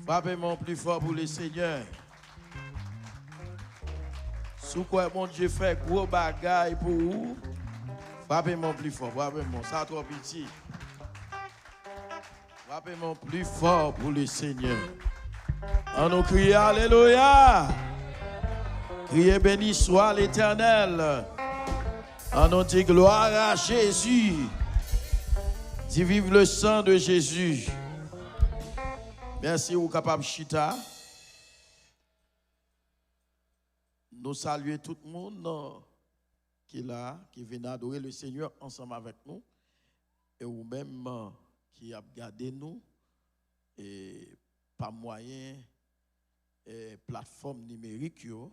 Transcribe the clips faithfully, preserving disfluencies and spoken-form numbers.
Frape men w pli fò pou Lesenyè. Si w kwè Bondye fè gwo bagay pou ou, frape men w pli fò, frape men w. Sa twò piti. Frape men w pli fò pou Lesenyè. Ann nou kriye alelouya. Kriye beni swa Letènèl. Ann nou di gloire à Jésus. Di vive le sang de Jésus. Mèsi, ou kapab chita. Nou salye tout moun ki la, ki vin adore Lesenyè ansanm avèk nou. E ou menm ki ap gade nou, e pa mwayen, e platfòm nimerik yo,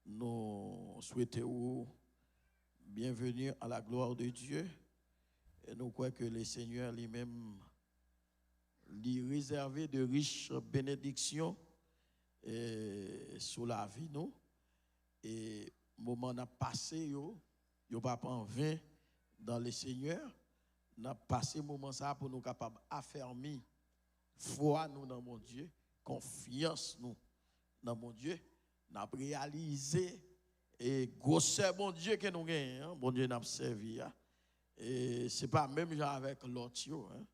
nou swete ou bienvenue à la gloire de Dieu. E nou kwè ke Lesenyè li menm, li rezève de rich benediksyon, e, sou lavi nou. E moman n ap pase yo, yo p ap anven dan Lesenyè. N ap pase moman sa a pou nou kapab afèmi fwa nou nan Bondye, konfyans nou nan Bondye. N ap reyalize, e, gwosè Bondye ke nou genyen an, Bondye n ap sèvi a. E se pa menm jan avèk lòt yo, en.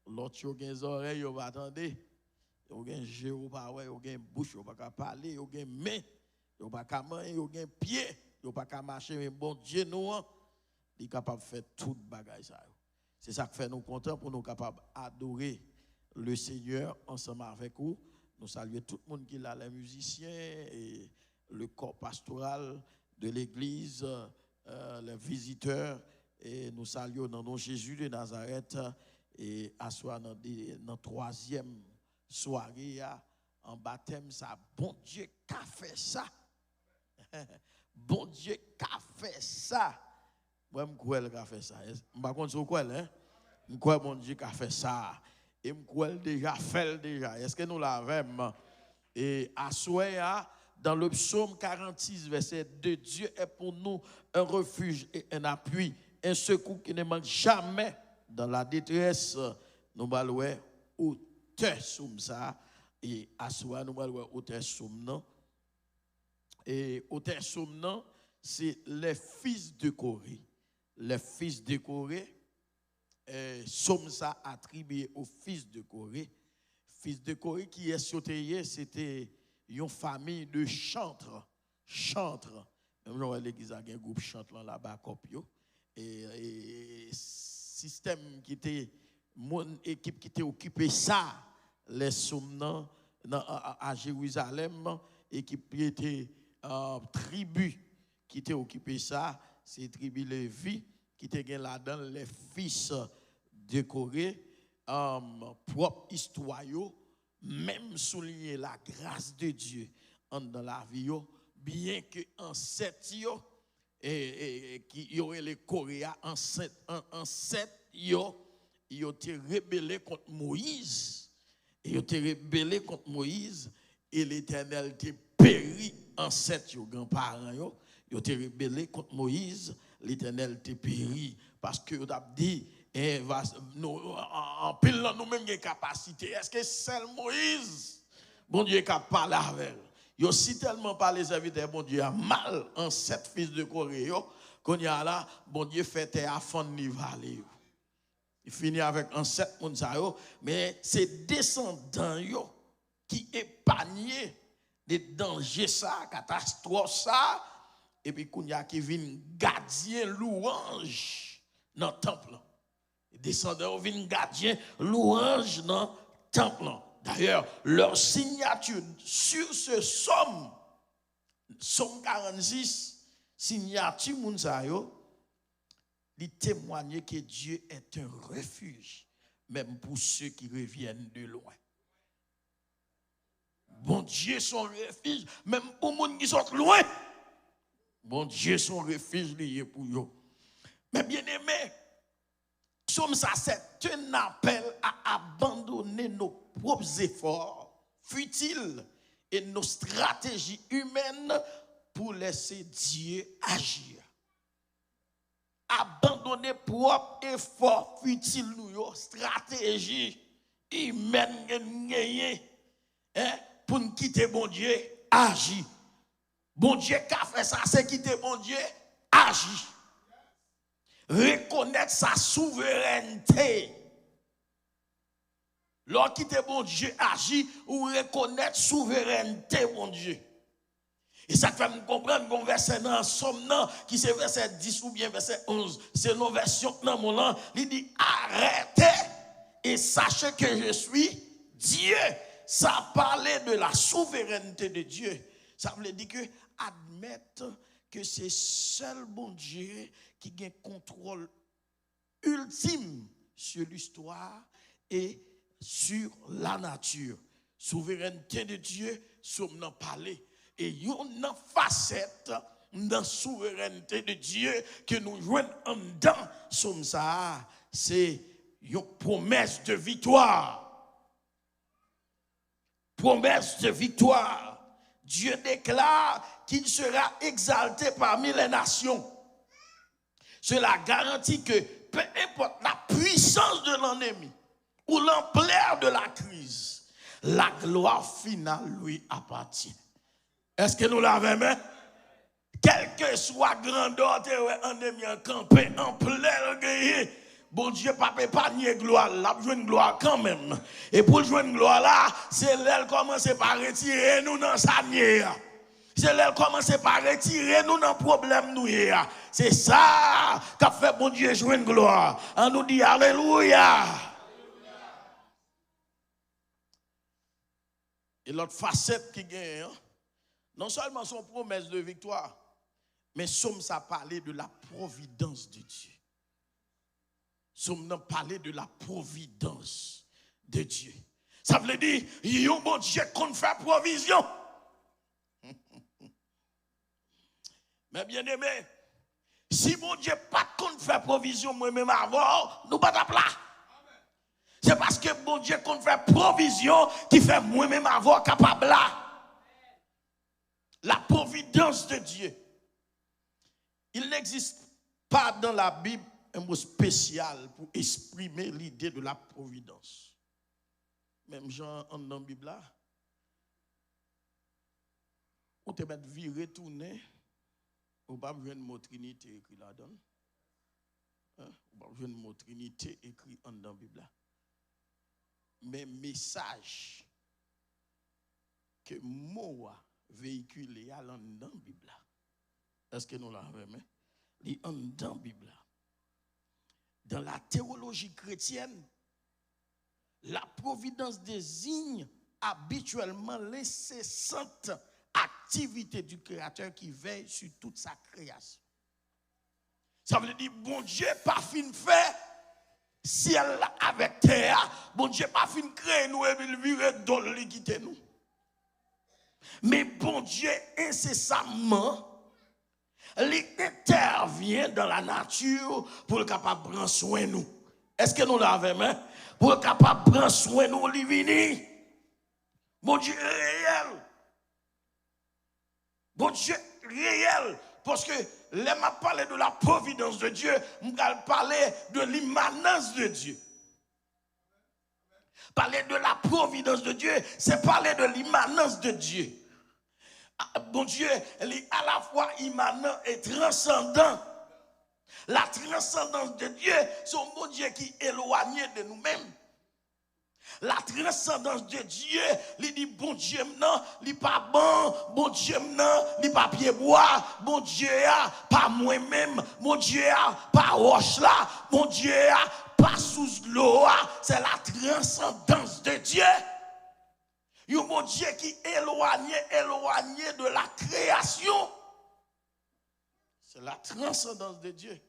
Lòt yo gen zòrèy, yo pa tande. Yo gen je, yo pa wè. Yo gen bouch, yo pa ka pale. Yo gen men, yo pa ka manyen. Yo gen pye, yo pa ka mache. Men Bondye nou an, li kapab fè tout bagay sa yo. Se sa k fè nou kontan pou nou kapab adore Lesenyè ansanm avèk ou. Nou salye tout moun ki la, les musiciens et le corps pastoral de l'église, euh, les visiteurs, e nou salye w nan non Jezi de Nazarèt. E aswè a nan de, nan twazyèm sware a, anba tèm sa, Bondye ka fè sa. Bondye ka fè sa. Mwen, m kwè l ka fè sa. M pa konn si w kwè l, en. M kwè Bondye ka fè sa. E m kwè l deja fè l deja. Èske nou la avè m? E aswè a, dans le psaume quarante-six, verset deux, Dieu est pour nous un refuge et un appui, un secours qui ne manque jamais dans la détresse. Nou pral wè otè sòm sa. E aswè a, nou pral wè otè sòm nan. E otè sòm nan, se les fils de Coré. Les fils de Coré, eh, sòm sa atribiye aux fils de Coré. Fils de Coré, kiyès yo te ye? Se te yon famiy de chantre. Chantre. Menm jan w wè legliz la gen gwoup chant lan la, bakòp yo. E, e sistèm ki te, moun, ekip ki te okipe sa, lè sòm nan, nan, a, a, a Jerizalèm, ekip li te, a, tribi ki te okipe sa, se tribi Levi, ki te gen ladan l les fils de Coré, um, pwòp istwa yo, menm souliye la grâce de Dieu anndan lavi yo, byenke ansèt yo, e, e, e, ki yo rele Kore a, ansèt, an-, ansèt yo, yo te rebele kont Moyiz. E yo te rebele kont Moyiz, e Letènèl te peri ansèt yo, granparan yo. Yo te rebele kont Moyiz, Letènèl te peri. Paske yo t ap di, eh, va, nou, an-, an-, anpil nan nou menm gen kapasite. Èske sèl Moyiz Bondye ka pale avè l? Yo sitèlman pale sèvitè Bondye a mal, ansèt fis de Kore yo, kounye a la, Bondye fè tè a fann, li vale yo. Li fini avèk ansèt moun sa yo, men se desandan yo ki epanye de danje sa, katastwòf sa, epi kounye a ki vin gadyen lwanj nan tanp lan. Desandan yo vin gadyen lwanj nan tanp lan. D'ailleurs, leur signature sur ce psaume, Sòm karannsis, sinyati moun sa yo, li temwanye ke Dieu est un refuge, même pour ceux qui reviennent de loin. Bondye se yon refij, menm pou moun ki sot lwen. Bondye se yon refij li ye pou yo. Men byeneme, Psaume ça, c'est un appel à abandonner nos propres efforts futiles et nos stratégies humaines pour laisser Dieu agir. Abandone pwòp efò fitil nou yo, estrateji imèn ke n genyen, Hein? Pou n kite Bondye aji. Bondye ka fè sa, se kite Bondye aji. Rekonèt sa souverènte. Lè w kite Bondye aji, ou rekonèt souverènte Bondye. E sa k fè m konprann gon vèsè nan Sòm nan, ki se vèsè dis oubyen vèsè onz, selon vèsyon k nan men w lan, li di, arrêtez et sachez que je suis Dieu. Sa pale de la souveraineté de Dieu. Sa vle di ke admèt ke se sèl Bondye ki gen kontwòl ultime sur l'histoire et sur la nature. Souveraineté de Dieu, Sòm nan pale. E youn nan fasèt nan souverènte de Dye ke nou jwenn anndan Sòm sa a, se yon pwomès de viktwa. Promesse de victoire. Dieu déclare qu'il sera exalté parmi les nations. Cela garantit que peu importe la puissance de l'ennemi ou l'ampleur de la crise, la gloire finale lui appartient. Èske nou la avè mwen? Kèlkeswa grandè w te wè annemi an kanpe, anplè l genyen, Bondye p ap epanye glwa l, l ap jwenn glwa kanmenm. E pou l jwenn glwa la, se lè l kòmanse pa retire nou nan sa n ye a. Se lè l kòmanse pa retire nou nan pwoblèm nou ye a. Se sa k ap fè Bondye jwenn glwa. An nou di alelouya. E lòt fasèt ki genyen an, non sèlman se yon pwomès de viktwa, men Sòm sa pale de la providence de Dieu. Sòm nan pale de la providence de Dieu. Sa vle di, yon Bondye konn fè pwovizyon. Men byeneme, si Bondye pa t konn fè pwovizyon mwen menm avè w, nou pa t ap la. Se paske Bondye konn fè pwovizyon ki fè mwen menm avè w kapab la. La providence de Dieu. Il n'existe pas dans la Bible un mot spécial pour exprimer l'idée de la providence. Menm jan anndan Bib la, ou te mèt vire tounen, ou p ap jwenn mo Trinite ekri ladan l. Hein? Ou p ap jwenn mo Trinite ekri anndan Bib la. Men mesaj ke mo a veyikile a, l anndan Bib la. Èske nou la avè m? Li anndan Bib la. Dans la théologie chrétienne, la providence désigne habituellement l'incessante activité du Créateur qui veille sur toute sa création. Sa vle di Bondye pa fin fè syèl la avèk tè a. Bondye pa fin kreye nou epi l vire do l, li kite nou. Men Bondye ensesamman, li entèvyen dans la nature pou l kapab pran swen nou. Èske nou la avè m? Pou l kapab pran swen nou, li vini. Bondye reyèl. Bondye reyèl. Paske lè m ap pale de la providence de Dieu, m pral pale de l'immanence de Dieu. Pale de la providence de Dieu, se pale de l'immanence de Dieu. A, Bondye, li alafwa imanan e transandan. La transcendance de Dieu, se yon Bondye ki elwanye de nou menm. La transcendance de Dieu, li di Bondye m nan, li pa ban, Bondye m nan, li pa pyebwa, Bondye a pa mwen menm, Bondye a pa wòch la, Bondye a pa sous dlo a. C'est la transcendance de Dieu. Yon Bondye ki elwanye, elwanye de la création. C'est la transcendance de Dieu.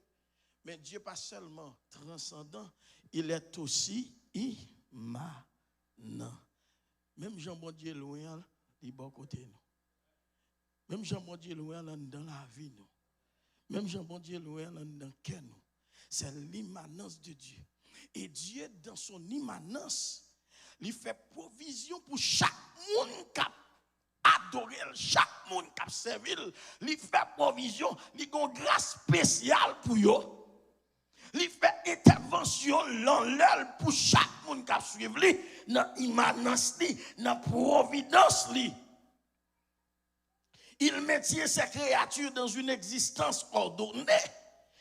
Men Dye pa sèlman transandan, il est aussi immanent. Menm jan Bondye lwen an, li bò kote nou. Menm jan Bondye lwen an anndan lavi nou. Menm jan Bondye lwen an anndan kè nou. C'est l'immanence de Dieu. Et Dieu, dans son immanence, li fè pwovizyon pou chak moun k ap adore l, chak moun k ap sèvi l, li fè pwovizyon, li gen yon gras espesyal pou yo. Li fè entèvansyon l anlè l pou chak moun k ap suivre li, nan imanans li, nan providence li. Il maintient ses créatures dans une existence ordonnée,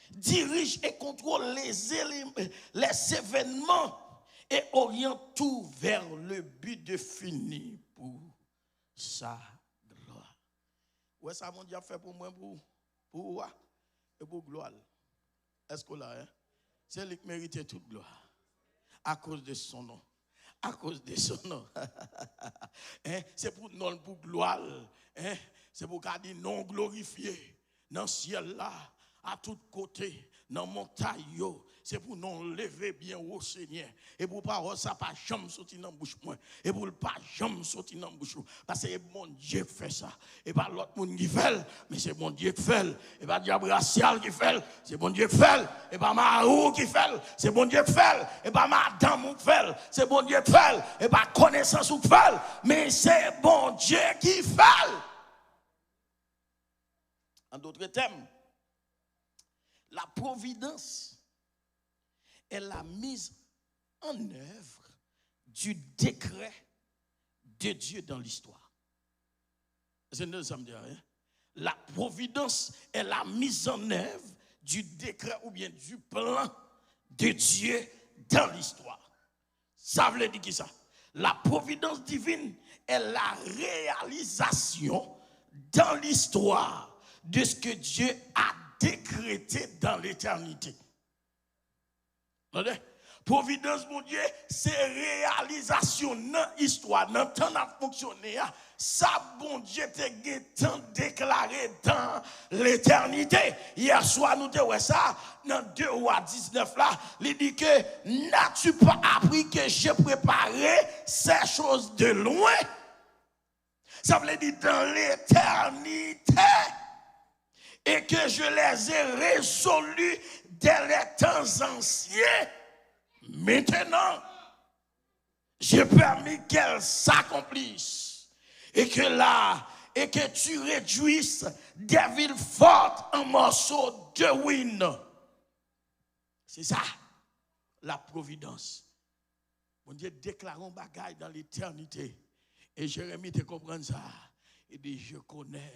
dirige et contrôle les, élé- les événements et oriente tout vers le but défini pour sa gloire. Ou wè sa Bondye ap fè pou mwen, pou, pou ou a, e pou glwa l. Èske w la, en? Se li k merite tout glwa. Akoz de son non. Akoz de son non. Hein? Se pou non l, pou glwa l. Hein? Se pou w ka di non w glorifye nan syèl la, a tout kote, nan montay yo. Se pou non w leve byen wo, Senyè. E pou pawòl sa pa janm soti nan bouch mwen. E pou l pa janm soti nan bouch ou. Paske e Bondye k fè sa. E pa lòt moun ki fè l, men se Bondye k fè l. E pa dyab rasyal ki fè l, se Bondye k fè l. E pa mari w ki fè l, se Bondye k fè l. E pa madanm ou k fè l, se Bondye k fè l. E pa konesans ou k fè l, men se Bondye ki fè l. En d'autres termes, la providence est la mise en œuvre du décret de Dieu dans l'histoire. Èske nou tande sa m di a, en? La providence est la mise en œuvre du décret ou bien du plan de Dieu dans l'histoire. Sa vle di ki sa? La providence divine est la réalisation dans l'histoire de ce que Dieu a décrété dans l'éternité. Tande? Pwovidans Bondye se reyalizasyon nan istwa, nan tan n ap fonksyone a, sa Bondye te gentan deklare dans l'éternité. Yè swa, nou te wè sa nan de Wa diznèf la. Li di ke, n'as-tu pas appris que j'ai préparé ces choses de loin? Sa vle di dans l'éternité. Et que je les ai résolues dès les temps anciens. Maintenant, j'ai permis qu'elles s'accomplissent. Et que là, et que tu réduises des villes fortes en morceaux de ruines. Se sa, la providence. Bondye deklare yon bagay dans l'éternité. E Jeremi te konprann sa. Li di, je connais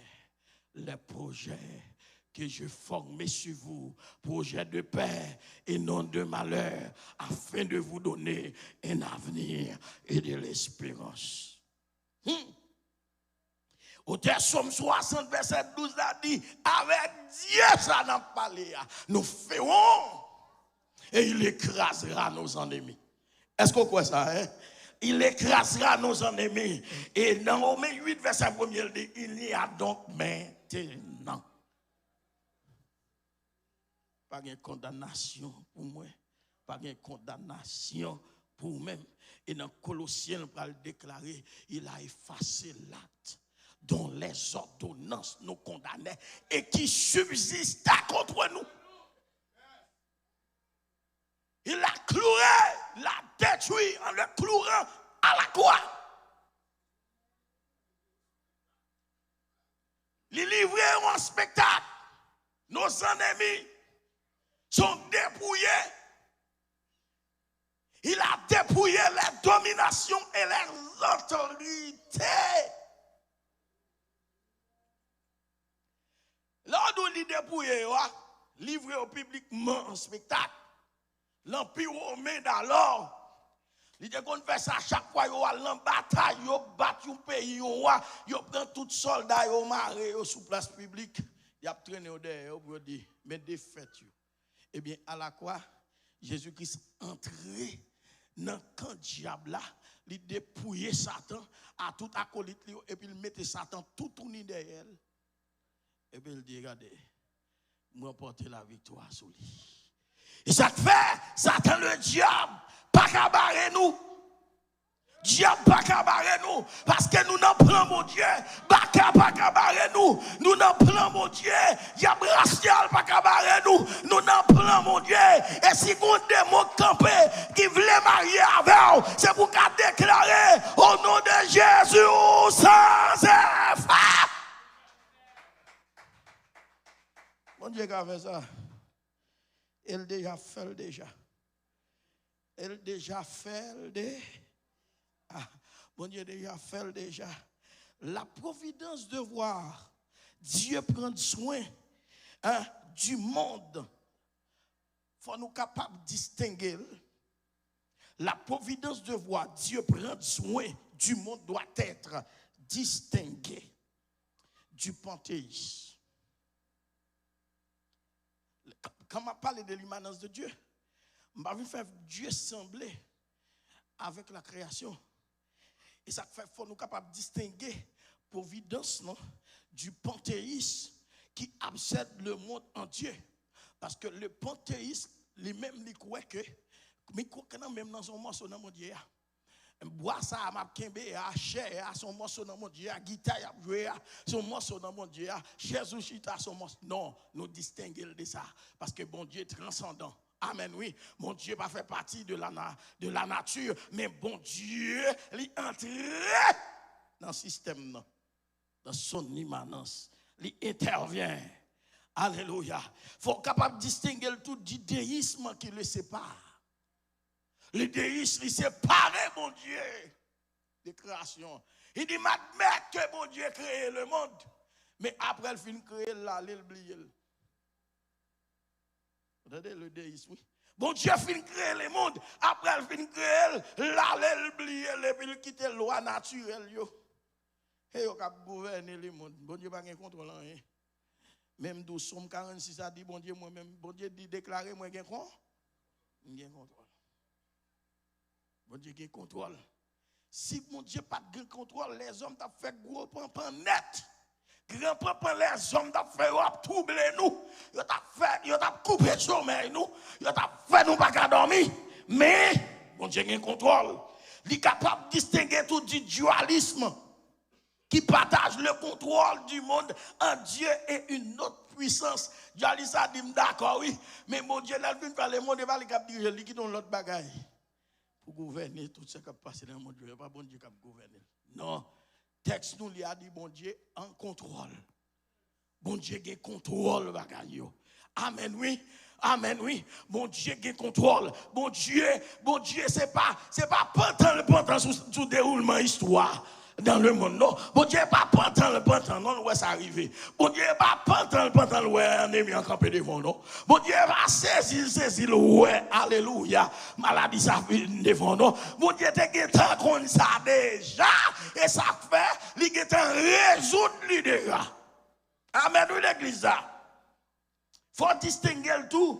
les projets que je forme sur vous, projets de paix et non de malheur, afin de vous donner un avenir et de l'espérance. Hmm. Otè Sòm swasant, vèsè douz la di, avec Dieu sa n ap pale a, nous ferons et il écrasera nos ennemis. Èske w kwè sa, en? Il écrasera nos ennemis. E nan Women uit, vèsè premye, l di, il n'y a donc maintenant. Pa gen kondanasyon pou mwen. Pa gen kondanasyon pou ou menm. E nan Kolosyen, l pral deklare, il a effacé l'acte dont les ordonnances nous condamnaient et qui subsistait contre nous. Il l'a cloué, il l'a détruit en le clouant à la croix. Li livre yo an spektak. Nos ennemis sont dépouillés. Il a dépouillé les dominations et les autorités. Lè w di w li depouye yo a, livre yo piblikman an spektak. Lanpi women dalò, li te konn fè sa chak fwa yo al nan batay, yo bat yon peyi, yon wa, yo pran tout sòlda yo, mare yo sou plas piblik. Y ap trennen yo dèyè yo pou yo di, men defèt yo. Ebyen, alakwa, Jezi Kris antre nan kan dyab la, li depouye Satan a tout akolit li yo, epi l mete Satan toutouni dèyè l. Epi l di, gade, m ranpòte laviktwa sou li. E sa k fè, Satan ledyab pa ka bare nou. Dyab pa ka bare nou, paske nou nan plan Bondye. Baka pa ka bare nou, nou nan plan Bondye. Dyab rasyal pa ka bare nou, nou nan plan Bondye. E si gon demon k kanpe, ki vle marye avè w, se pou w ka deklare, au nom de Jésus, ou sans effet. Bondye ka fè sa. E l deja fè l deja. El deja fè l de. Ah, Bondye deja fè l deja. La providence de voir Dieu prendre soin, hein, du monde. Fò nou kapab distenge l. La providence de voir Dieu prendre soin du monde doit être distinguée du panthéisme. Kan m ap pale de l'immanence de Dieu, m pa vin fè Dye sanble avèk la création. E sa k fè fò nou kapab distenge providence, non, du panthéisme qui absède le monde en Dieu. Paske le panthéisme, li menm, li kwè ke, mi kwè ke nan menm nan se yon mòso nan Bondye a. Bwa sa a m ap kenbe a, chè a se yon mòso nan Bondye a, gita y ap jwe a se yon mòso nan Bondye a, chèz ou chita se yon mòso. Non, nou distenge l de sa. Paske Bondye transandan. Amèn, wi. Bondye pa fè pati de la, na- de la nature, men Bondye, li antre nan sistèm nan, dans son immanence. Li entèvyen. Alelouya. Fò w kapab distenge l tou di déisme qui le sépare. Le déisme, li separe Bondye de kreyasyon. Li di, "M admèt ke Bondye kreye le monde, men apre l fin kreye l, l ale, l bliye l." Ou tande? Le déisme, wi. Bondye fin kreye le monde, apre l fin kreye l, l ale, l bliye l, epi l kite lwa natirèl yo. E yo k ap gouvène le monde. Bondye pa gen kontwòl anyen. Menm di w Sòm karannsis a di Bondye, mwen menm, Bondye di, deklare, "Mwen gen kon, m gen kontwòl." Bondye gen kontwòl. Si Bondye pa t gen kontwòl, lèzòm t ap fè gwo panpan nèt. Gran panpan lèzòm t ap fè, yo ap twouble nou. Yo t ap fè, yo t ap koupe somèy nou. Yo t ap fè nou pa ka dòmi. Men, Bondye gen kontwòl. Li kapab distenge tou di dualisme qui partage le contrôle du monde en Dieu et une autre puissance. Dualis la di, "M dakò, wi, men Bondye, lè l fin fè lemonn, e pa li k ap dirije l, li kite yon lòt bagay pou gouvène tout sa k ap pase nan mond yo. E pa Bondye k ap gouvène l." Non. Tèks nou li a di, "Bondye an kontwòl." Bondye gen kontwòl bagay yo. Amèn, wi. Amèn, wi. Bondye gen kontwòl. Bondye, Bondye, se pa, se pa pantan l pantan sou, sou dewoulman istwa dans le monde, non. Bondye pa pantan l pantan, non, l wè sa rive. Bondye pa pantan l pantan, l wè ènmi an kanpe devan w, non. Bondye pa sezi l sezi, l wè, alelouya, maladi sa vin devan w, non. Bondye te gentan konn sa deja, e sa k fè li gentan rezoud li deja. Amèn, wi, legliz la. Fò w distenge l tou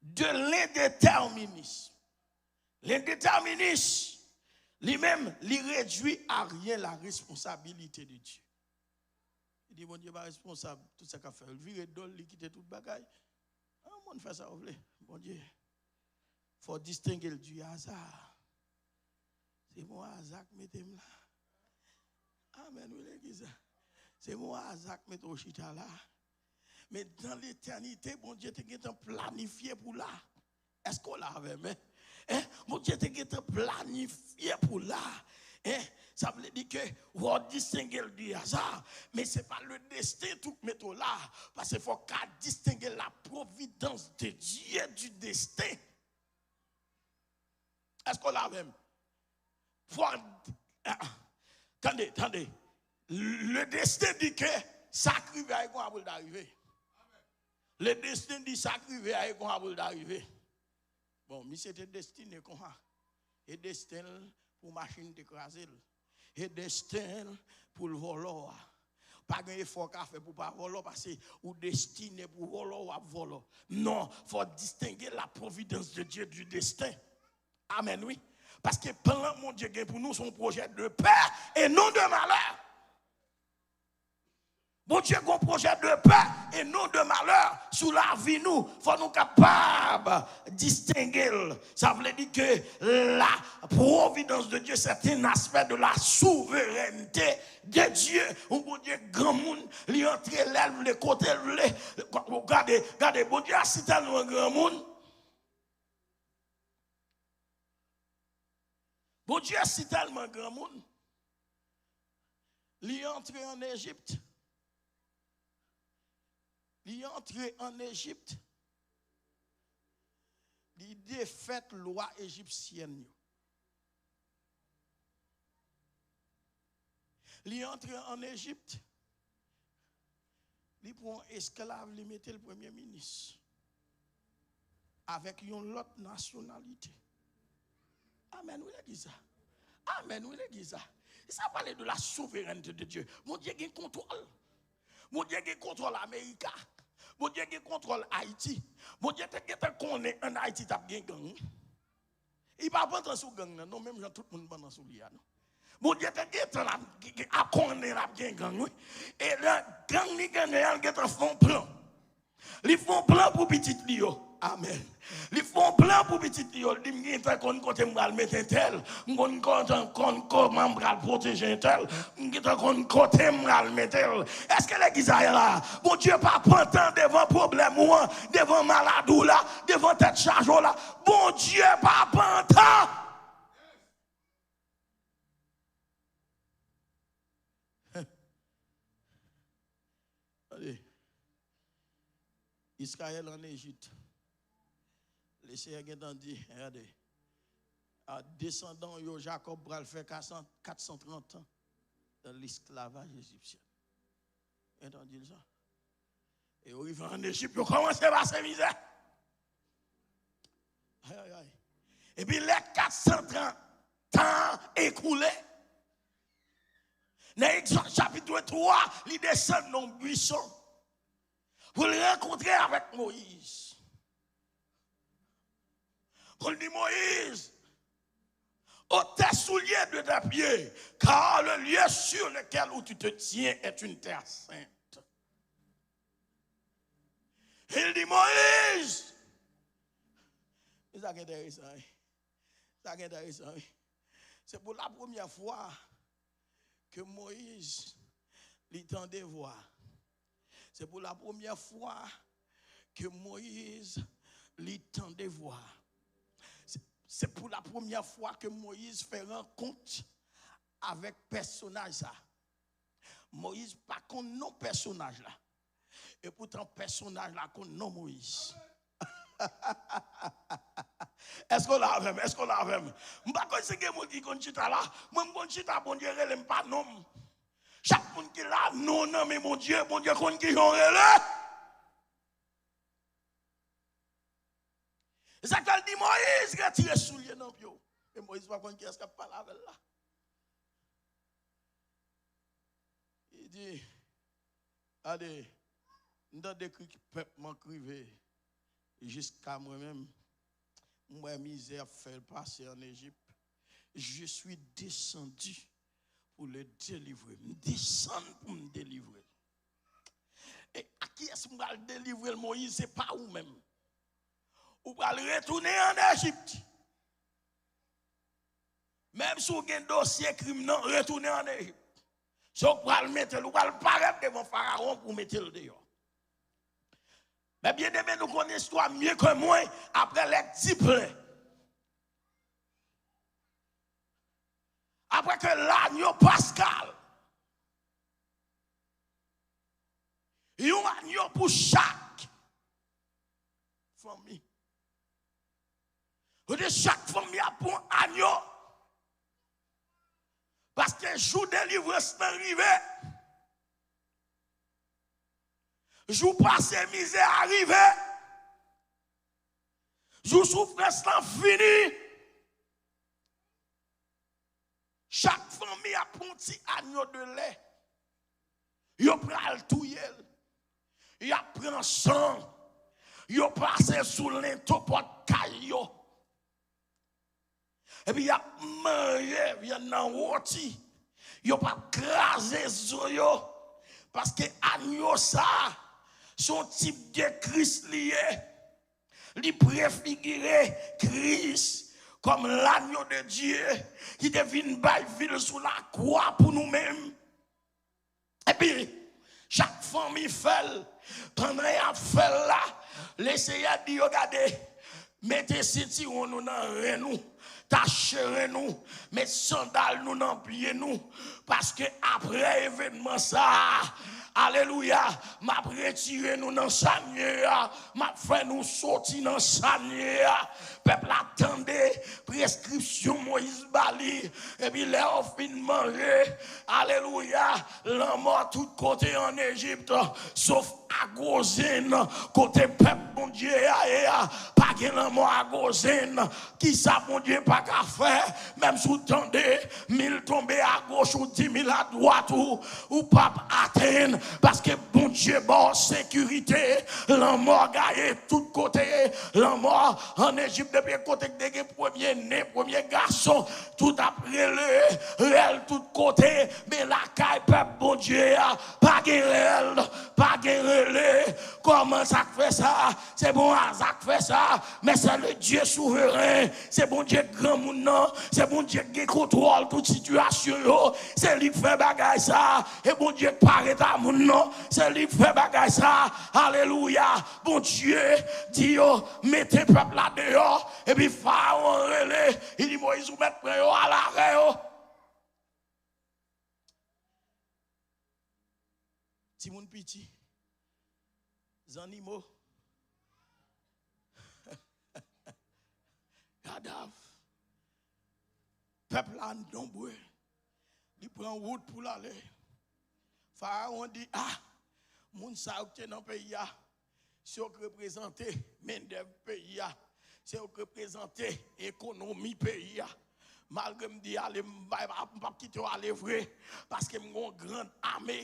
de lendetèminis. Lendetèminis, li menm, li redui a ryen la responsabilite de Dye. Li di, "Bondye pa responsab tout sa k ap fè yo." L vire do l, li kite tout bagay. An, moun fè sa w vle. Bondye, fò w distenge l di aza. Se bon aza k mete m la. Amèn, wi, legliz la. Se bon aza k mete w chita la. Men dan letènite, Bondye te gentan planifye pou la. Èske w la avè m, en? En? Bondye te gentan planifye pou la. En? Sa vle di ke w distenge l di aza, men se pa le desten tou k mete w la. Paske fò w ka distenge la providence de Dieu du destin. Èske w la avè m? Fò, ah, ah. Tande, tande. Le destin di ke sa k rive a, e konsa pou l ta rive. Le destin di sa k rive a, e konsa pou l ta rive. Bon, misye te destine konsa. E desten l pou machin te kraze l. E desten l pou l vòlò a. Pa gen efò w ka fè pou w pa vòlò, paske ou destine pou vòlò, w ap vòlò. Non, fò w distenge la providence de Dieu du destin. Amèn, wi. Paske plan Bondye gen pou nou, se yon pwojè de pè e non de malè. Bondye gen yon pwojè de pè e non de malè sou lavi nou. Fò nou kapab distenge l. Sa vle di ke la providence de Dieu, c'est un aspect de la souveraineté de Dieu. Yon Bondye granmoun, li antre lè l vle, kote l vle. Gade, gade, Bondye a si tèlman granmoun. Bondye si tèlman granmoun, li antre ann Ejip. Li antre ann Ejip. Li defèt lwa ejipsyèn yo. Li antre ann Ejip. Li pran yon esklav, li mete l premye minis. Avèk yon lòt nasyonalite. Amèn, wi, legliz la. Amèn, wi, legliz la. Sa pale de la souveraineté de Dieu. Bondye gen kontwòl. Bondye gen kontwòl Amerika. Bondye gen kontwòl Ayiti. Bondye te gentan konnen ann Ayiti t ap gen gang, wi. Li pa pantan sou gang nan, non, menm jan tout moun pantan sou li a, non. Bondye te gentan ap, ap konnen l ap gen gang, wi. E lè gang li genyen an, l gentan fè yon plan. Li fè yon plan pou pitit li yo. Amèn. Li fè yon plan pou pitit li yo. Li di, "M gentan konn kote m pral met entèl. M konn konn, konn kòman m pral pwoteje entèl. M gentan konn kote m pral mete l." Èske legliz la la? Bondye pa pantan devan pwoblèm ou an, devan maladi w la, devan tèt chaje w la. Bondye pa pantan. Tande. Izrayèl ann Ejip. Lesenyè gentan di, gade, a desandan yo, Jakòb pral fè kat san, kat san trant an nan lesklavaj ejipsyen. Gentan di l sa. E yo rive ann Ejip, yo kòmanse pase mizè. Ay, ay, ay. Epi lè kat san trant tan an ekoule, nan Egzòd chapit twa, li desann nan yon bwison pou l rankontre avèk Moyiz. Pou l di, "Moyiz, ôte tes souliers de tes pieds, car le lieu sur lequel où tu te tiens est une terre sainte." Li di, "Moyiz." Men sa ki enteresan, wi. Sa ki enteresan, wi. Se pou la premyè fwa ke Moyiz, li tande vwa. Se pou la premyè fwa ke Moyiz, li tande vwa. Se, se pou la premyè fwa ke Moyiz fè rankont avèk pèsonaj sa. Moyiz pa konn non pèsonaj la. Epoutan, pèsonaj la konn non Moyiz. Èske w la avè m? Èske w la avè m? M pa konn si gen moun ki konn chita la. Mwen, m konn chita, Bondye rele m pa non m. Chak moun ki la, non nan men Bondye, Bondye konn ki jan w rele. E sa k fè l di Moyiz, "Retire soulye nan pye w." E Moyiz pa konn kiyès k ap pale avè l la. Li di, "Gade, m tande kri pèp mwen k rive jiska mwen menm. M wè mizè y ap fè l pase ann Ejip. Je suis descendu pour le délivrer." M desann pou m delivre l. E a kiyès m pral delivre l, Moyiz? Se pa ou menm. Ou pral retounen ann Ejip. Menm si w gen dosye krim nan, retounen ann Ejip. Se w k pral mete l, ou pral parèt devan Farawon pou w mete l deyò. Men byeneme, nou konn istwa mye ke mwen, apre lè di plen. Apre ke lanyo paskal, yon anyo pou chak fanmi. Kote chak fanmi ap pran anyo. Paske jou delivrans lan rive. Jou pase mizè a rive. Jou soufrans lan fini. Chak fanmi ap pran ti anyo de lè. Yo pral touye l. Y ap pran san. Yo pase sou lento pòt kay yo. Epi y ap manje vyann nan woti. Yo p ap kraze zo yo. Paske anyo sa a, se yon tip de Kris li ye. Li prefigire Kris kòm lanyo de Dye ki te vin bay vi l sou lakwa pou nou menm. Epi, chak fanmi fè l. Pandan y ap fè l la, Lesenyè di yo, "Gade, Mete sentiwon nou nan ren nou. Tache ren nou. Met sandal nou nan pye nou. Paske apre evenman sa a, alelouya, m ap retire nou nan sa n ye a. M ap fè nou soti nan sa n ye a. Pèp la tande preskripsyon Moyiz ba li. Epi lè yo fin manje, alelouya, lanmò tout kote ann Ejip, sof a Gozen, kote pèp Bondye a ye a, pa gen lanmò a Gozen. Kisa Bondye pa ka fè? Menm si w tande mil tonbe agoch ou, di mil adwat ou, ou p ap atenn, paske Bondye ba w sekirite. Lanmò gaye tout kote. Lanmò ann Ejip, depi kote k te gen premye ne, premye gason, tout ap rele, rèl tout kote. Men lakay pèp Bondye a, pa gen rèl, pa gen rele. Kòman sa k fè sa? Se bon aza k fè sa. Men se le Dye souveren. Se Bondye k granmoun nan. Se Bondye k gen kontwòl tout sitiyasyon yo. Se li k fè bagay sa. E Bondye k pa ret a moun non. Se li k fè bagay sa. Alelouya. Bondye di yo, mete pèp la deyò. Epi Farawon rele. Li di Moyiz, ou mèt pran yo, al avè yo. Timoun piti, zannimo, kadav, pèp la nonbre, li pran wout pou l ale. Farawon di, a, moun sa yo ki te nan peyi a, se yo k reprezante mendèv peyi a, se yo k reprezante ekonomi peyi a. Malgre m di ale, m pa, m p ap kite yo ale vre, paske m gen yon gran ame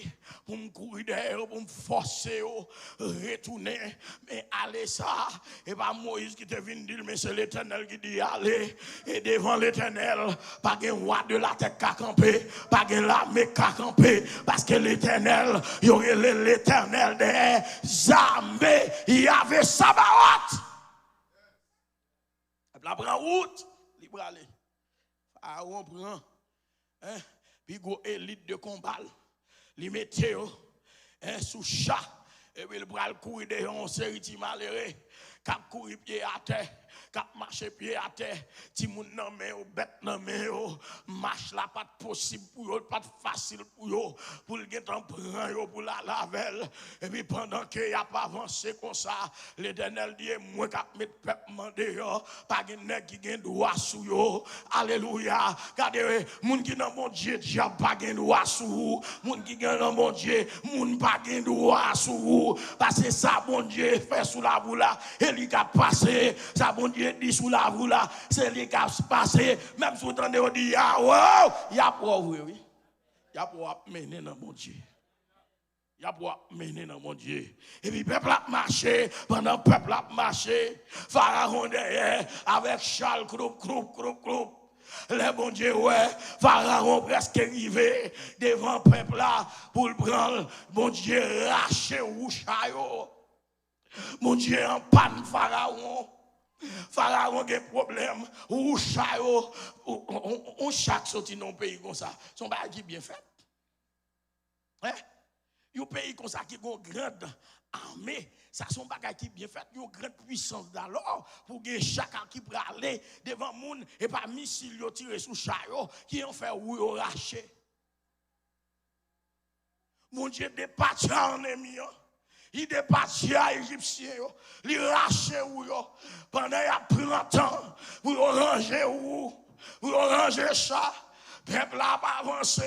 pou m kouri dèyè yo, pou m fòse yo retounen. Men ale sa a, e pa Moyiz ki te vin di l, men se Letènèl ki di ale. E devan Letènèl, pa gen wa de latè k ka kanpe, pa gen lame k ka kanpe, paske Letènèl, yo rele Letènèl dè zame, Yave Sabawot. Pèp la pran wout, li prale. Farawon pran, en, pi gwo elit de konba l. Li mete yo, en, sou cha. Epi l pral kouri devan yon seri ti malere k ap kouri pye atè, k ap mache pye atè. Timoun nan men yo, bèt nan men yo. Mach la pa t posib pou yo, li pa t fasil pou yo, pou l gentan pran yo, pou l al avè l. Epi pandan ke y ap avanse konsa, Letènèl di, e mwen k ap met pèp m an deyò, pa gen nèg ki gen dwa sou yo. Alelouya. Gade, moun ki nan Bondye, dyab pa gen dwa sou ou. Moun ki gen nan Bondye, moun pa gen dwa sou ou. Paske sa Bondye fè sou lavi w la, e li k ap pase. Sa Bondye di sou lavi w la, se li k ap pase. Menm si w tande yo di, Yawe, y ap wè w vre, wi. Y ap wè w ap mennen nan Bondye. Y ap w ap mennen nan Bondye. Epi pèp la ap mache, pandan pèp la ap mache, Farawon dèyè, avèk cha l, kroup, kroup, kroup, kroup. Lè Bondye wè Farawon prèske rive devan pèp la pou l pran l, Bondye rache wou cha yo. Bondye anpàn Farawon. Farawon gen pwoblèm. Wou cha yo, yon, yon, yon cha k soti nan yon peyi konsa, se yon bagay ki byen fèt. Hein? Yon peyi konsa ki gen yon grand ame, sa se yon bagay ki byen fèt, yon grand puissance d'alò, pou gen cha k, ki prale devan moun, e pa misil yo tire sou cha yo, ki an fè wou yo rache. Bondye depatcha anemi an. Li depatcha Ejipsyen yo. Li rache wou yo. Pandan y ap pran tan pou yo ranje wou, pou yo ranje cha, pèp la ap avanse.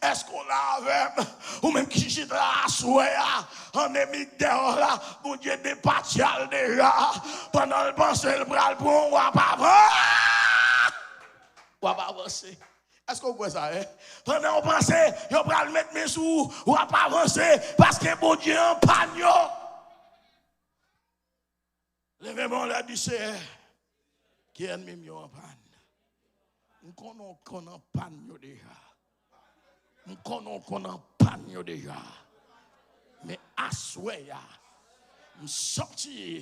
Èske w la avè m? Ou menm ki chita la aswè a, anemi k dèyè w la, Bondye depatcha l deja. Pandan l panse l pral pran w, w ap avan-, w ap avanse. Èske w kwè sa, en? Pandan w panse yo pral met men sou ou, w ap avanse, paske Bondye anpàn yo. Leve men w lè, di, Seyè, ki ènmi m yo anpàn? M konnen w konn anpàn yo deja. M konnen w konn anpàn yo deja. Men aswè a, m santi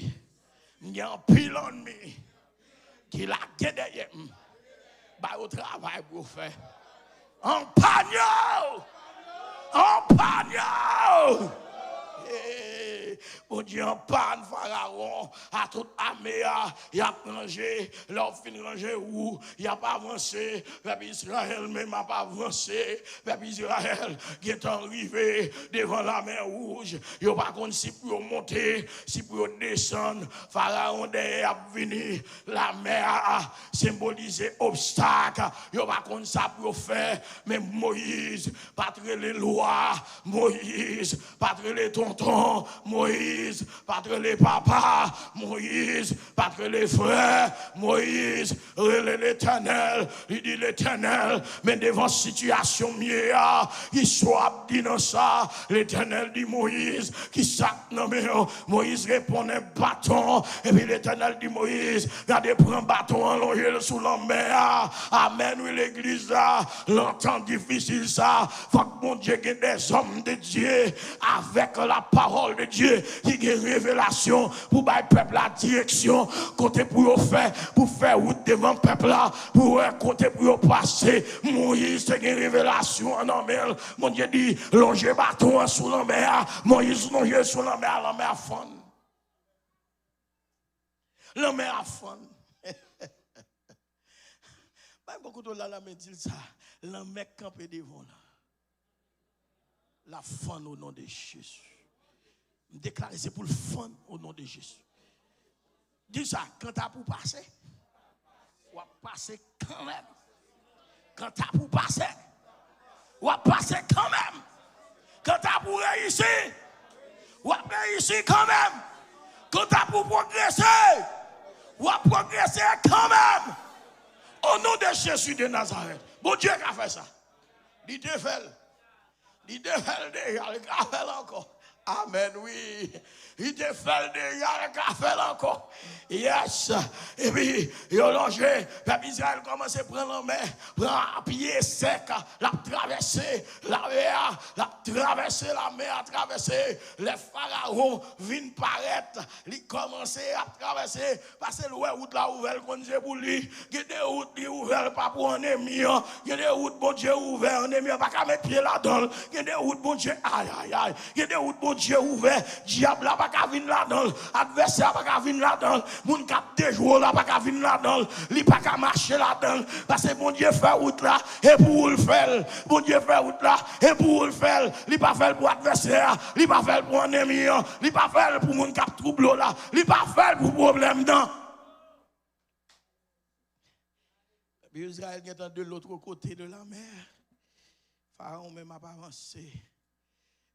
m gen anpil ènmi ki lage dèyè m. Ba yo travay pou yo fè. Anpàn yo! Anpàn yo! Bondye an pàn Farawon a tout ame a, y ap ranje. Lè w fin ranje wou, y ap avanse. Pèp Izrayèl menm ap avanse. Pèp Izrayèl gentan rive devan Lamè Wouj. Yo pa konn si pou yo monte, si pou yo desann. Farawon dèyè ap vini. Lamè a senbolize obstak. Yo pa konn sa pou yo fè. Men Moyiz pa t rele lwa. Moyiz pa t rele tonton. Moyiz pa t rele papa. Moyiz pa t rele frè. Moyiz rele Letènèl. Li di, Letènèl, men devan sitiyasyon m ye a, ki sa w ap di nan sa? Letènèl di Moyiz, ki sa k nan men w? Moyiz reponn, baton. Epi Letènèl di Moyiz, gade, pran baton an, lonje l sou lanmè a. Amèn, wi, legliz la. Nan tan difisil sa, fòk Bondye gen des hommes de Dieu avec la parole de Dieu ki gen revelasyon pou bay pèp la direksyon, kote pou yo fè, pou fè wout devan pèp la, pou wè kote pou yo pase. Moyiz te gen revelasyon an nan men l. Bondye di, lonje baton an sou lanmè a. Moyiz lonje l sou lanmè a, lanmè a fann. Lanmè a fann. Bay bò kote w la, lanmè di l sa. Lanmè k kanpe devan w la, l ap fann o non de Jezi. M deklare se pou l fann o non de Jezi. Di sa, kanta pou pase, w ap pase kanmenm. Kanta pou pase, w ap pase kanmenm. Kanta pou reyisi, w ap reyisi kanmenm. Kanta pou pwogrese, w ap pwogrese kanmenm. O non de Jezi de Nazarèt, Bondye ka fè sa. Li te fè l. Li te fè l deja, li ka fè l ankò. Amèn, wi. Li te fè l deja, li ka fè l ankò. Yes. Epi, yo lonje, pèp Izrayèl kòmanse pran lanmè, pran pye sèk, l ap travèse lamè a, l ap travèse lamè a, travèse. Lè Farawon vin parèt, li kòmanse ap travèse. Pase l wè wout la ouvè, l konn se pou li. Gen de wout li ouvè, l pa pou annemi an. Gen de wout Bondye ouvè, annemi an pa ka met pye ladan l. Gen de wout Bondye, ay, ay, ay. Gen de wout Bondye ouvè, dyab la pa ka vin ladan l. Advèsè a pa ka vin ladan l. Moun k ap dejwe w la pa ka vin ladan l. Li pa ka mache ladan l. Pase Bondye fè wout la, e pou ou l fè l. Bondye fè wout la, e pou ou l fè l. Li pa fè l pou advèsè a. Li pa fè l pou annemi an. Li pa fè l pou moun k ap twouble w la. Li pa fè l pou pwoblèm nan. Pèp Izrayèl gentan de l'autre côté de la mer. Farawon menm ap avanse.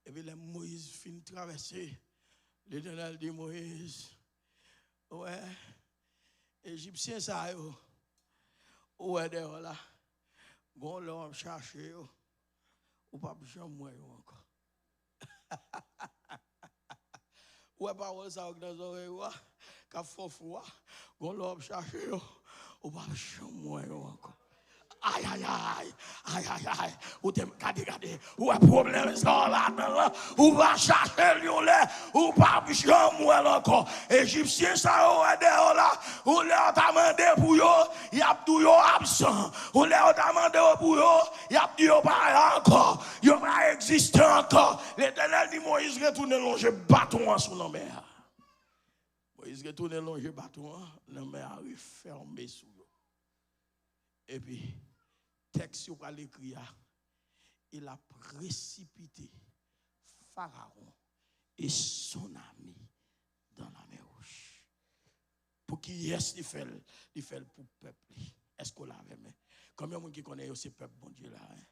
Epi lè Moyiz fin travèse, Letènèl di Moyiz, ou wè, Ejipsyen sa yo, ou wè dèyè w la, gon lè w ap chache yo, ou p ap janm wè yo ankò. Ou wè pawòl sa yo k nan zòrèy ou a, k ap fè w fou a, gon lè w ap chache yo, ou p ap janm wè yo ankò. Ay, ay, ay, ay, ay, ay, ou te gade, gade, ou wè pwoblèm sa w ladan l lan, ou pa chache l yon lè, ou p ap janm wè l ankò. Ejipsyen sa yo wè dèyè w la, ou lè w ta mande pou yo, y ap di w yo absan. Ou lè w ta mande yo pou yo, y ap di yo pa la ankò. Yo pa egziste ankò. Letènèl di Moyiz retounen lonje baton an sou lanmè a. Moyiz retounen lonje baton an, lanmè a refèmen sou yo. Epi, tèks yo pral ekri a, il a précipité Pharaon et son armée dans la mer Rouge. Pou kiyès li fè l? Li fè l pou pèp li. Èske w la avè m? Konbyen moun ki konnen yo se pèp Bondye la, en?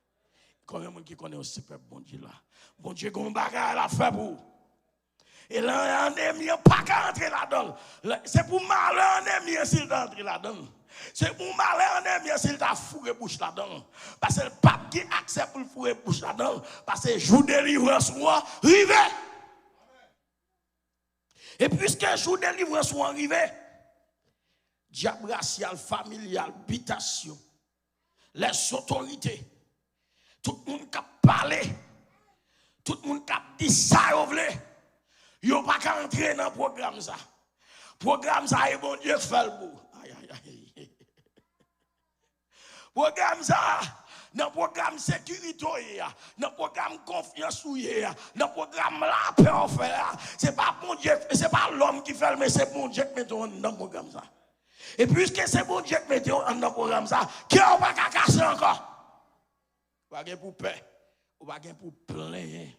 Konbyen moun ki konnen yo se pèp Bondye la? Bondye gen yon bagay l ap fè pou ou. E lè annemi an pa ka antre ladan l. Lè, se pou malè annemi an si l ta antre ladan l. Se pou malè annemi an si l ta foure bouch ladan l. Paske l p ap gen aksè pou l foure bouch ladan l. Paske jou delivrans ou an rive. E piske jou delivrans ou an rive, dyab rasyal, familyal, bitasyon, lèzotorite, tout moun k ap pale, tout moun k ap di sa yo vle, yo pa ka antre nan pwogram sa. Pwogram sa, e Bondye k fè l pou ou. Ay, ay, ay. Pwogram sa, Nan pwogram sekirite w ye a, nan pwogram konfyans ou ye a, nan pwogram lapè w fè a, se pa Bondye, se pa lòm ki fè l, men se Bondye k mete w anndan pwogram sa. E piske se Bondye k mete w anndan pwogram sa, kè w pa ka kase ankò. Ou pa gen pou pè, ou pa gen pou plenyen,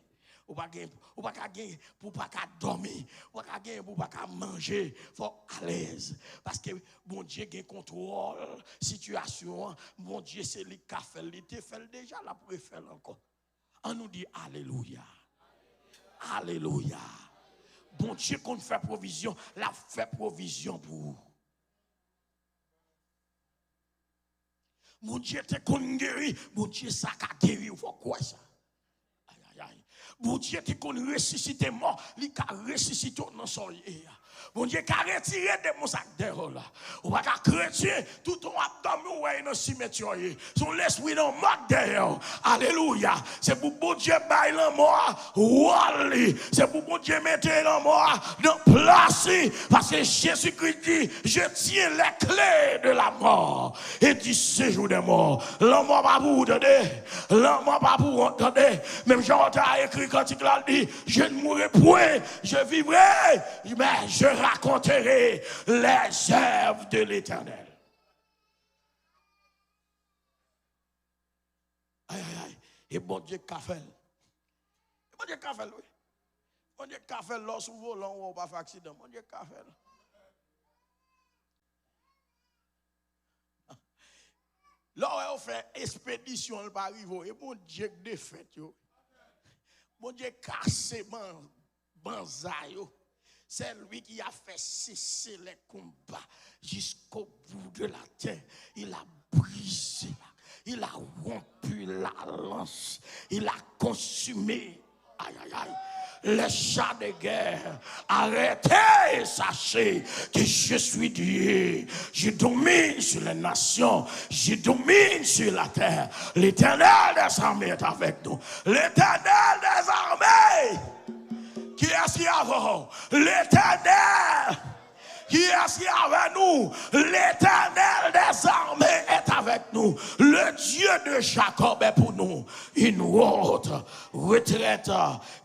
ou pa gen, ou pa ka gen pou pa ka dòmi, ou pa ka gen pou pa ka manje. Fò w alèz, paske Bondye gen kontwòl sitiyasyon an. Bondye se li k ka fè l, li te fè l deja, l ap refè l ankò. An nou di alelouya. Alelouya. Bondye konn fè pwovizyon, l ap fè pwovizyon pou ou. Bondye te konn geri, Bondye sa ka geri w, fò w kwè sa. Ay, ay, ay. Bondye te konn resisite mò, li ka resisite w nan sa w ye a. Bondye ka retire demon sa k dèyè w la. Ou pa ka kretyen, toutan w ap dòmi, ou wè nan simetyè w ye. Se yon lespri lanmò k dèyè w. Alelouya. Se pou Bondye bay lanmò a wòl li. Se pou Bondye mete lanmò a nan plas li. Paske Jezi Kris di, je tiens les clés de la mort et du séjour des morts. Lanmò pa pou ou, tande. Lanmò pa pou ou, tande. Menm jan w ta ekri kantik la, l di, je ne mourrai point, je vivrai, mais je raconterai les œuvres de l'Éternel. Ay, ay, ay. E Bondye k ka fè l. E Bondye k ka fè l, wi. Bondye k ka fè l lè w sou volan, ou wè w pa fè aksidan. Bondye k ka fè l. Lè w wè yo fè espedisyon, l pa rive w. E Bondye k defèt yo. Bondye kase man, banza yo. C'est lui qui a fait cesser les combats jusqu'au bout de la terre. Il a brisé la, il a rompu la lance, il a consumé. Aïe, aïe, aïe. Les chars de guerre, arrêtez, sachez que je suis Dieu. Je domine sur les nations, je domine sur la terre. L'Éternel des armées est avec nous. L'Éternel des armées. Kiyès ki avè w? Letènèl. Kiyès ki avè nou? Letènèl dèzame est avec nous. Le Dieu de Jacob est pour nous une haute retraite.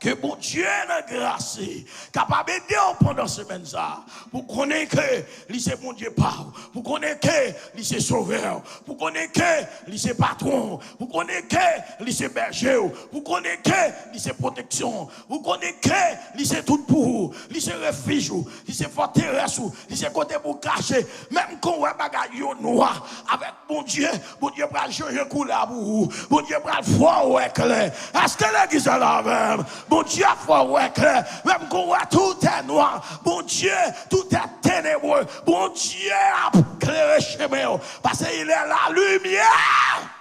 Ke Bondye nan gras li kapab ede w pandan semèn sa a, pou konnen ke li se Bondye pa w, pou konnen ke li se Sovè w, pou konnen ke li se patwon w, pou konnen ke li se bèje w, pou konnen ke li se pwoteksyon w, pou konnen ke li se tout pou ou, li se refij ou, li se fòterès ou, li se kote pou w kache. Menm kan w wè bagay yo nwa, avèk Bondye, Bondye pral chanje koulè a pou ou. Bondye pral fè w wè klè. Èske legliz la la avè m? Bondye ap fè w wè klè. Menm kan w wè tout est noir, Bondye, tout est ténébreux, Bondye ap klere chemen w. Paske il est la lumière.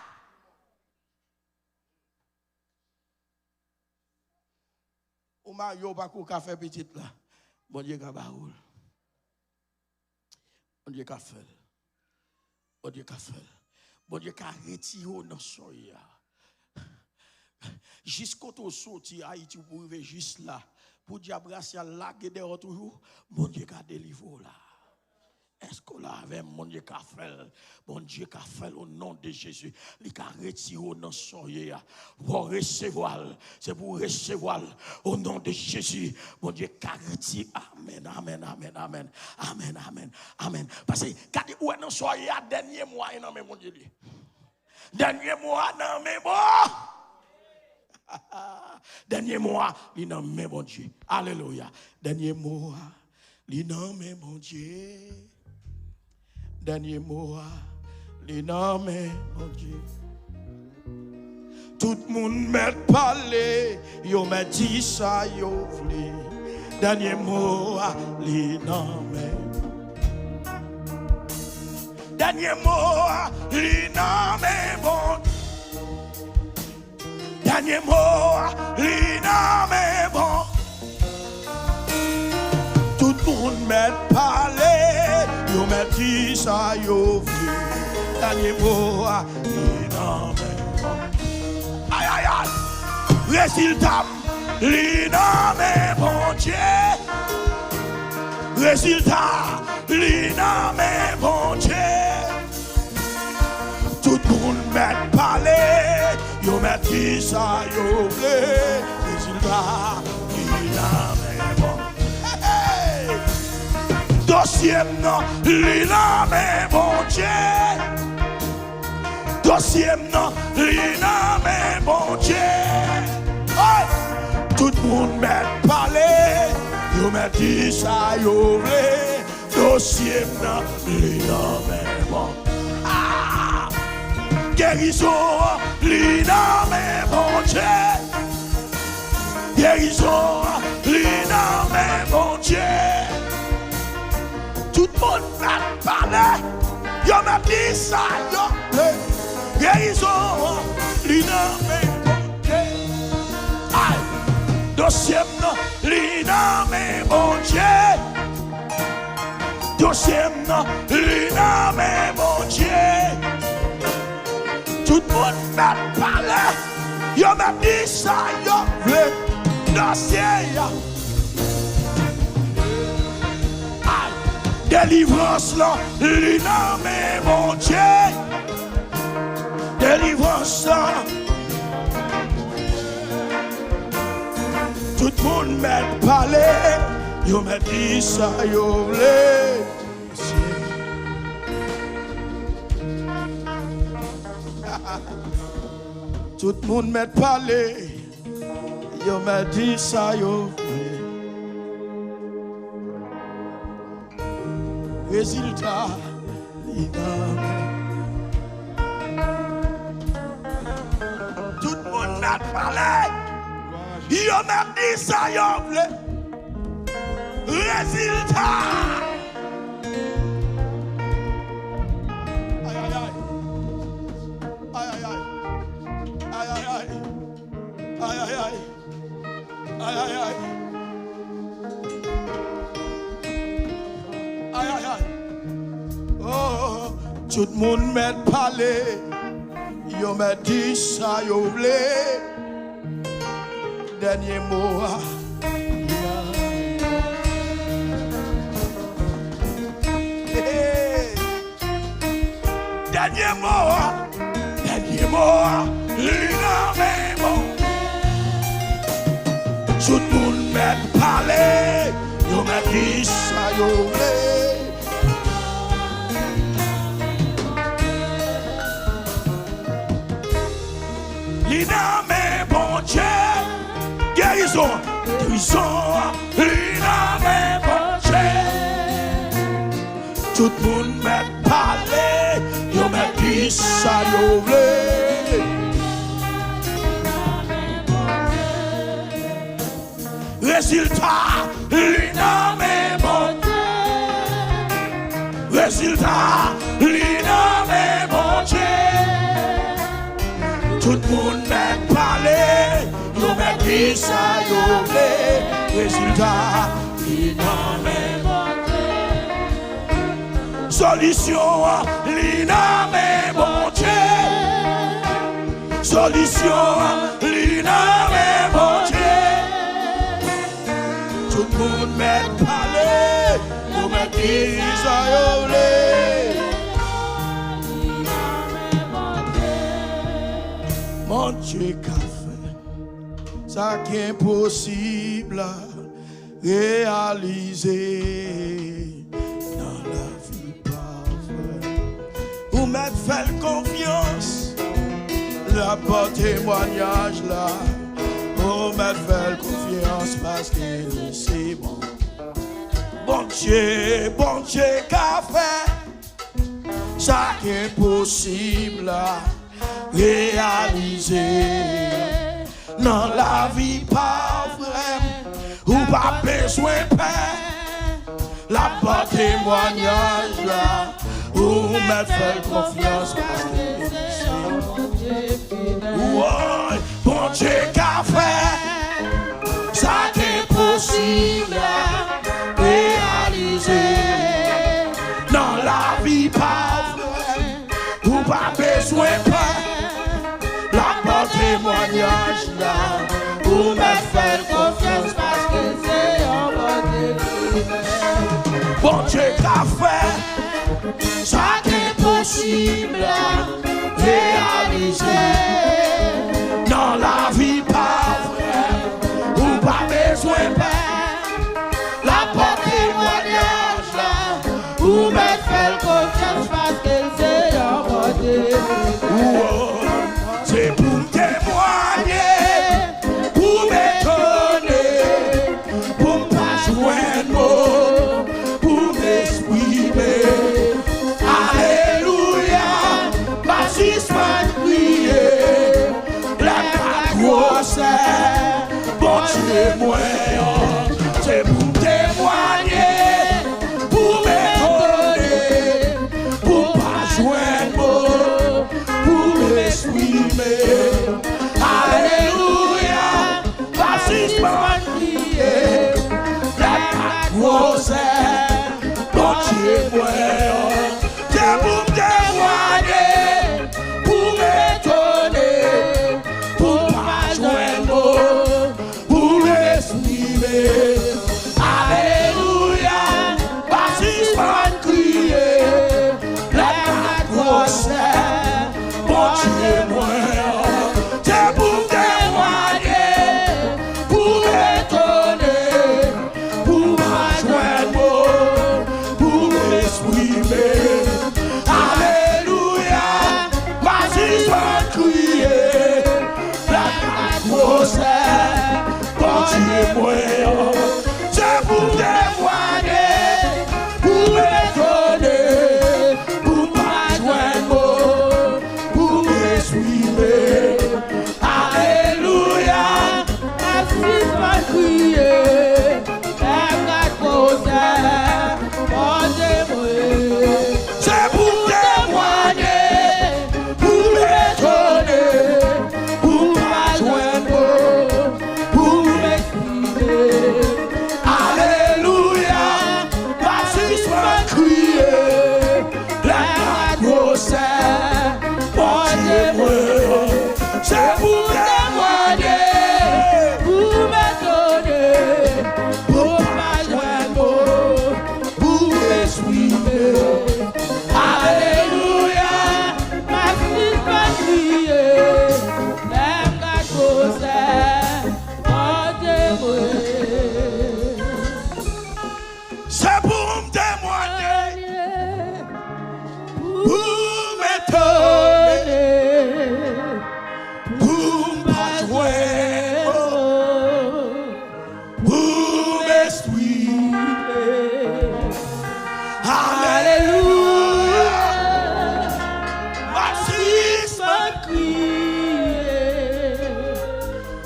Ou marye, ou pa ko ka fè pitit la. Bondye ka ba ou l. Bondye ka fè l. Bondye ka fè l. Bondye ka retire w nan sa w ye a. Jis kote w soti Ayiti, ou pou rive jis la. Pou dyab rasyal lage dèyè w toujou, Bondye ka delivre w la. Èske w la avè m? Bondye ka fè l. Bondye ka fè l o non de Jezi. Li ka retire w nan sa w ye a. Fò w resevwa l. Se pou w resevwa l o non de Jezi. Bondye ka retire. Amèn, amèn, amèn, amèn. Amèn, amèn, amèn. Paske, gade, ou wè nan sa w ye a, dènye mo a nan men Bondye li ye. Dènye mo a nan men Bon. Dènye mo a, li nan men Bondye. Alelouya. Dènye mo a, li nan men Bondye. Dènye mo a, li nan men Bondye. Tout moun mèt pale, yo mèt di sa yo vle. Dènye mo a, li nan men. Dènye mo a, li nan men Bondye. Dènye mo a, li nan men Bon. Tout moun mèt pale, yo mèt di sa yo vle. Dènye mo a, li nan men Bon. Ay, ay, ay. Rezilta m, li nan men Bondye. Rezilta, li nan men Bondye. Tout moun mèt pale, Kisa yo vle, rezilta, li nan men Bondye. Hey, hey! Dosye m nan, li nan men Bondye. Dosye m nan, li nan men Bondye. Hey! Tout moun mèt pale, yo mèt di sa yo vle. Dosye m nan, li nan men Bondye. Ah! Gerizon an, li nan men Bondye. Gerizon an, li nan men Bondye. Tout moun mèt pale, yo mèt di sa yo vle. Gerizon an, li nan men Bondye. Ay! Dosye m nan, li nan men Bondye. Dosye m nan, li nan men Bondye. Tout moun mèt pale, yo mèt di sa yo vle. Dosye a. Ay, delivrans lan, li nan men Bondye. Delivrans lan. Tout moun mèt pale, yo mèt di sa yo vle. Tout moun mèt pale, yo mèt di sa yo vle. Rezilta, li nan men. Tout moun mèt pale, yo mèt di sa yo vle. Rezilta. Ay, ay, ay. Ay, ay, ay. Ay, ay, ay. Ay, ay, ay. Ay, ay, ay. Ay, ay, ay. Oh, tout moun mèt pale, yo mèt di sa yo vle. Dènye mo a. Hey. Dènye mo a, dènye mo a, li nan men Bondye. Tout moun mèt pale, yo mèt di sa yo vle. Li nan men Bondye. Gerizon, gerizon, li nan men Bondye. Tout moun mèt pale, yo mèt di sa yo vle. Rezilta, li nan men Bondye. Rezilta, li nan men Bondye. Tout moun mèt pale, yo mèt di sa yo vle. Rezilta, li nan men Bondye. Solisyon an, li nan men Bondye. Solisyon an, li nan men Bondye. Tout moun mèt pale, yo mèt di sa yo vle. Bondye ka fè sa k enposib la. Reyalize nan lavi pa vrè. Ou mèt fè l konfyans, l ap ba w temwayaj la. Ou mèt fè l konfyans paske li se bon. Bondye, Bondye ka fè sa k enposib la reyalize nan lavi pa vrè. Ou pa bezwen pè, l ap ba w temwayaj la. Ou mèt fè l konfyans paske se Bondye fidèl. Woy, Bondye ka fè sa k enposib la reyalize nan lavi pa vrè. Ou pa bezwen pè, l ap ba w temwayaj la. Ou mèt fè l konfyans paske se yon Bondye ki fidèl. Bondye ka fè sa k enposib la reyalize. Nan jwenn mo pou m eksprime. Alelouya, m ap sispann kriye. Lè m ap gwosè, Bondye mwen an, se pou m temwanye, pou m etone, pou m pa jwenn mo pou m eksprime. Alelouya, m pa sispann kriye. Lè m ap gwosè, Bondye mwen an, se pou m temwanye, pou m etone, pou m pa jwenn mo pou m eksprime. Alelouya, m pa sispann kriye. Lè m ap gwosè, Bondye mwen an, se pou m temwanye, pou m etone, pou m pa jwenn mo pou m eksprime. Alelouya, m ap sispann kriye. Lè m ap gwosè, Bondye mwen, se pou m temwanye, pou m etone, pou m pa jwenn mo pou m eksprime. Alelouya, m ap sispann kriye. Lè m ap gwosè, Bondye mwen, se pou m temwanye, pou m etone, pou m pa jwenn mo pou m eksprime. Alelouya, m ap sispann kriye. Lè m ap gwosè, Bondye mwen, se pou m temwanye, pou m etone, pou m pa jwenn mo pou m eksprime. Alelouya, m ap sispann kriye.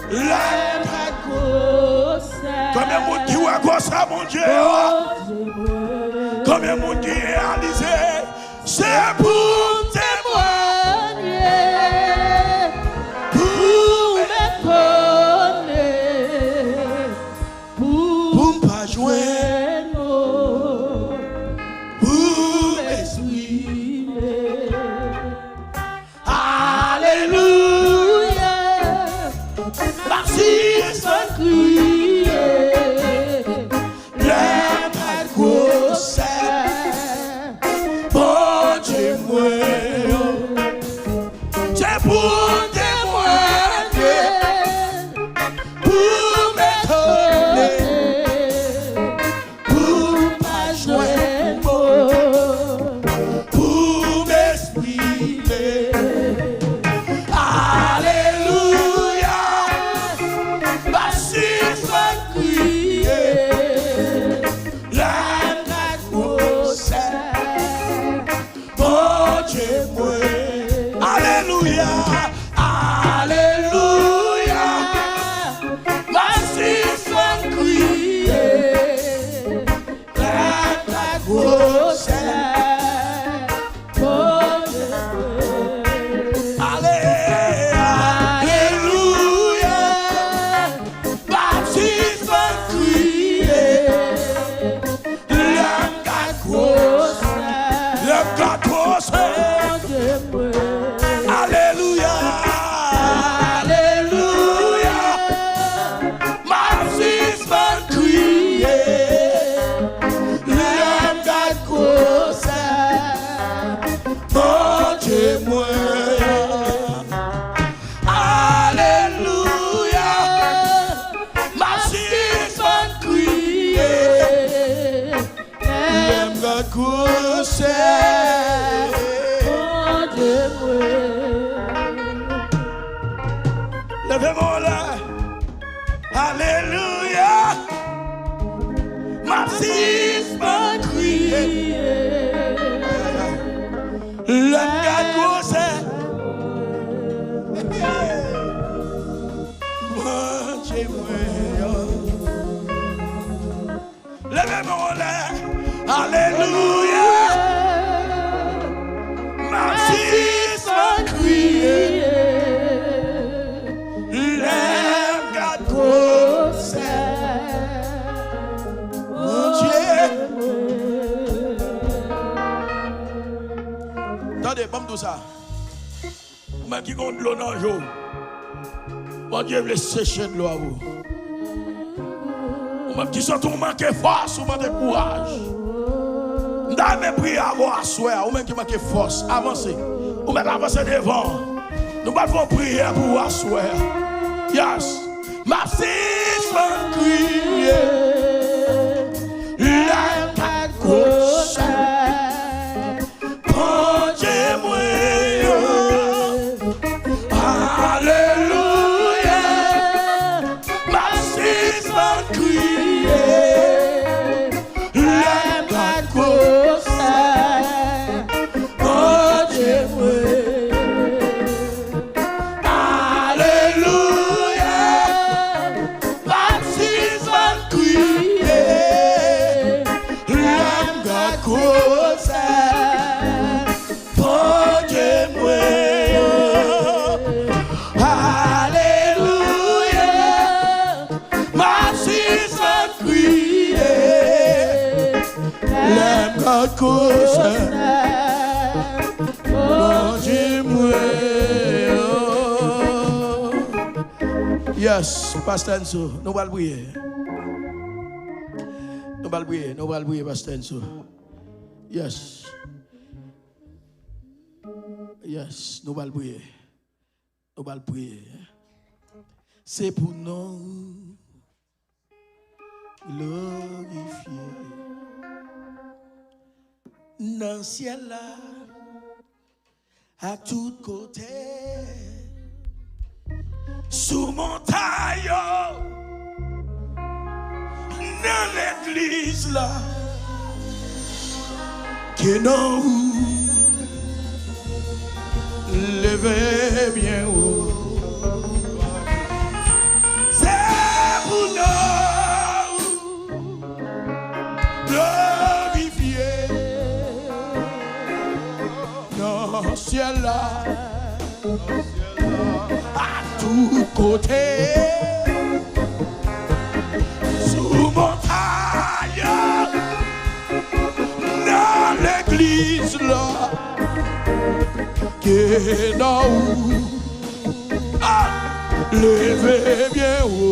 Lè m ap gwosè, konbyen moun ki wè gwosè Bondye an? Konbyen moun ki reyalize se pou m temwanye, pou m etone, pou m pa jwenn mo pou m eksprime. Alelouya, m ap sispann kriye. Lè m ap gwosè, Bondye mwen, se pou m temwanye, pou m etone, pou m pa jwenn mo pou m eksprime. Alelouya, m ap sispann kriye. Lè m ap gwosè, Bondye mwen. Alelouya, alelouya, m ap sispann kriye. Lè m ap gwosè, Bondye mwen. Ale, alelouya, m ap sispann kriye. Lè m gad gwosè, lè m gad gwosè, Bondye mwen. Alelouya, alelouya, m ap sispann kriye. Lè m gad gwosè, Bondye mwen. Alelouya, m ap sispann kriye. Lè m gad gwosè Bondye mwen. Leve men w anlè. Alelouya. M ap sispann kriye. Lè m gad gwosè Bondye mwen an. Leve men w anlè. Alelouya. M Ban m di w sa. Ou menm ki gon dlo nan je w, Bondye vle seche dlo a pou ou. Ou menm ki santi w manke fòs, ou manke kouraj, m ta renmen priye avè w aswè a. Ou menm ki manke fòs, avanse. Ou mèt avanse devan. Nou pral fè yon priyè pou ou aswè a. Yes. M ap sispann kriye lè m pa gwosè. Bondye mwen yo. Alelouya. M ap sispann kriye lè m pa gwosè. Bondye mwen yo. Alelouya. M ap sispann kriye lè m gad gwosè Bondye mwen yo. Alelouya. M ap sispann kriye lè m gad gwosè Bondye mwen yo. Yes, Pastè Enzo, nou pral priye. Nou pral priye, nou pral priye, Pastè Enzo. Yes. Yes, nou pral priye. Nou pral priye. Se pou non ou glorifye nan syèl la, a tout kote, sou montay yo, nan legliz la, ke non ou leve byen wo. Se pou non ou glorifye nan syèl la, a tout kote, sou montay, nan legliz la, ke non ou, ah, leve byen wo.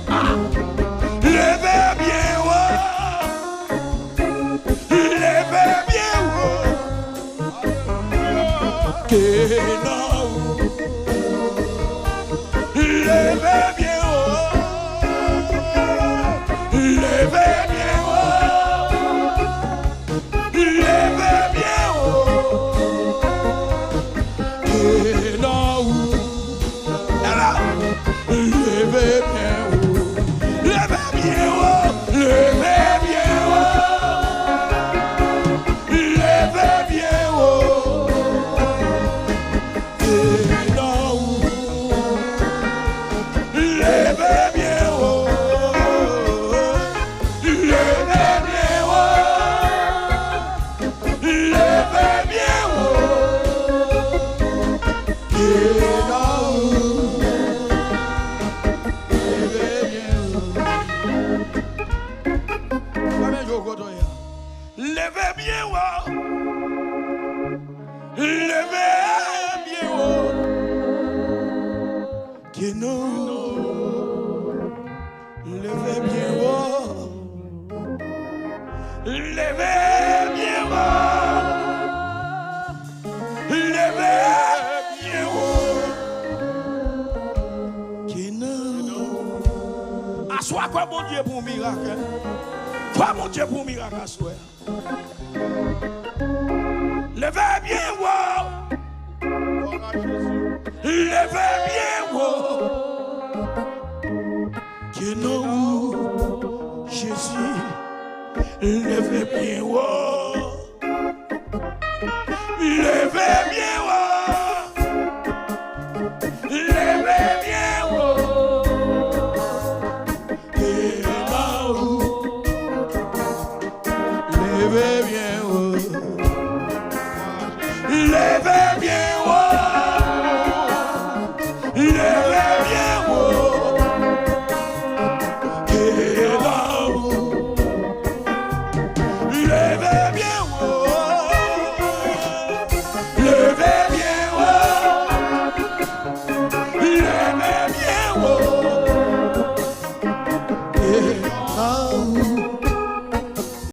Ah, leve byen wo. Leve byen wo. Ke non ou. Leve byen wo. Leve byen wo. Leve byen wo. Ke non ou. Leve byen wo. Leve byen wo. Leve byen wo. Leve byen wo. Ke non ou. Leve byen wo. Leve byen wo. Leve byen wo. Ke non ou. Leve byen wo. Fèmen je w kote w ye a. Leve byen wo. Leve byen wo. Ke non ou. Leve byen wo. Leve byen wo. Leve byen wo. Ke non. Aswè a, kwè Bondye pou yon mirak, hein. Kwè Bondye pou yon mirak aswè a. Leve byen wo. Leve byen wo. Ke non ou, Jezi. Leve byen wo. Leve